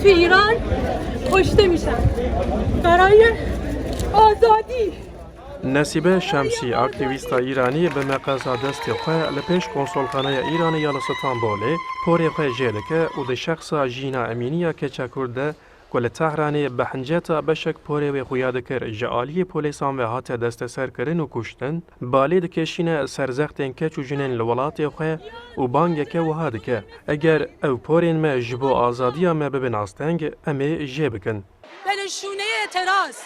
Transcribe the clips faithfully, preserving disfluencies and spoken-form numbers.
تو ایران کشته میشن برای آزادی. Nesîbe Şemsî, aktîvîsta Îranî, bi meqeza destê xwe li pêş Konsolxaneya Îranê ya li Stenbolê porê xwe jê dike û di şexsa Jîna Emînî ya keça Kurd de, ku li Tehranê bi hinceta beşek porê wê xuya dikir, ji aliyê polêsan ve hate desteserkirin û kuştin, balê dikêşîne ser zextên keç û jinên li welatê xwe û bangeke wiha dike, Eger ew porên me ji bo azadiya me bibin asteng, em ê jê bikin. به نشونهٔ اعتراض،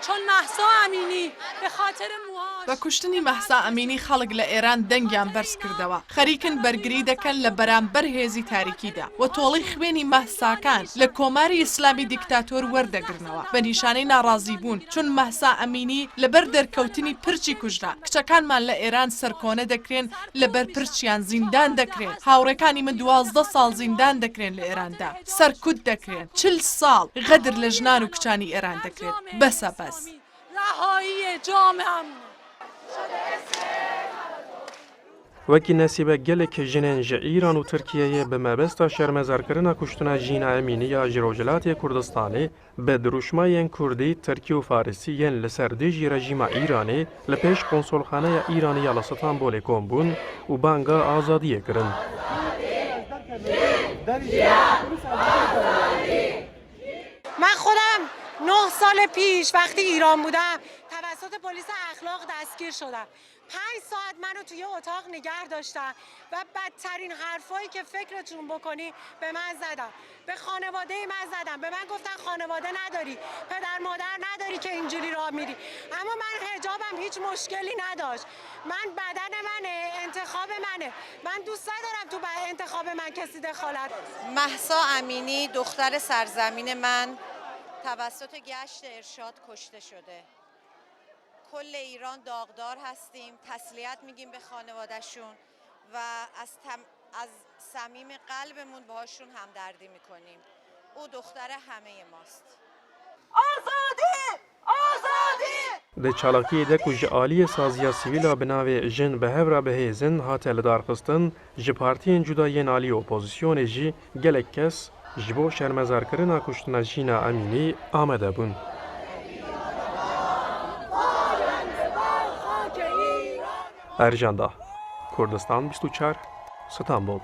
چون مهسا امینی به خاطر موهاش بە کوشتنی مەهسا ئەمینی خەڵک لە ئێران دەنگیان بەرز کردەوە. خەریکن بەرگری دەکەن لە بەرامبەر هێزی تاریکیدا و تۆڵەی خوێنی مەهساکان لە کۆماری ئیسلامی دیکتاتۆر وەردەگرنەوە بە نیشانەی ناڕازیبوون، چون مەهسا ئەمینی لەبەر دەرکەوتنی پرچی کوژرا. کچەکانمان لە ئێران سەرکۆنە دەکرێن، لەبەر پرچیان زیندان دەکرێن. هاوڕێکانی من دوازدە ساڵ زیندان دەکرێن لە ئێراندا، سەرکوت دەکرێن. چل ساڵ غەدر لە ژنان و کچانی ئێران دەکرێت. بەسە بەس. رهایی جامعه‌مون. Wekî Nesîbe, gelek jinên ji Îran û Tirkiyeyê bi mebesta şermezarkirina kuştina Jîna Emînî ya ji Rojhilatê Kurdistanê bi dirûşma yên kurdî, tirkî û farisî yên li ser dijî rejîma Îranê li pêş Konsolxaneya Îranî ya li Stenbolê kom bûn û banga azadiyê kirin. من خودم نه سال پیش وقتی ایران بودم توسط پلیس اخلاق دستگیر شدم. پنج ساعت منو توی اتاق نگه داشتن و بدترین حرفایی که فکرتون بکنی به من زدن، به خانواده من زدن، به من گفتن خانواده نداری، پدر مادر نداری که اینجوری راه میری. اما من حجابم هیچ مشکلی نداشت. من بدن منه، انتخاب منه. من دوست ندارم تو انتخاب من کسی دخالت. مهسا امینی، دختر سرزمین من، توسط گشت ارشاد کشته شده. کل ایران داغدار هستیم، تسلیت میگیم به خانوادهشون و از, تم... از صمیم قلبمون باهاشون همدردی میکنیم. او دختر همهٔ ماست. Di çalakiyê de ku ji aliyê saziya sivîl a bi navê Jin bi hev re bihêzin hate lidarxistin, ji partiyên cuda yên alî opozisyonê jî gelek kes ji bo şermezarkirina kuştina Jîna Emînî amade bûn. Ercan Dah, Kurdistan bîst û çar, Stenbol.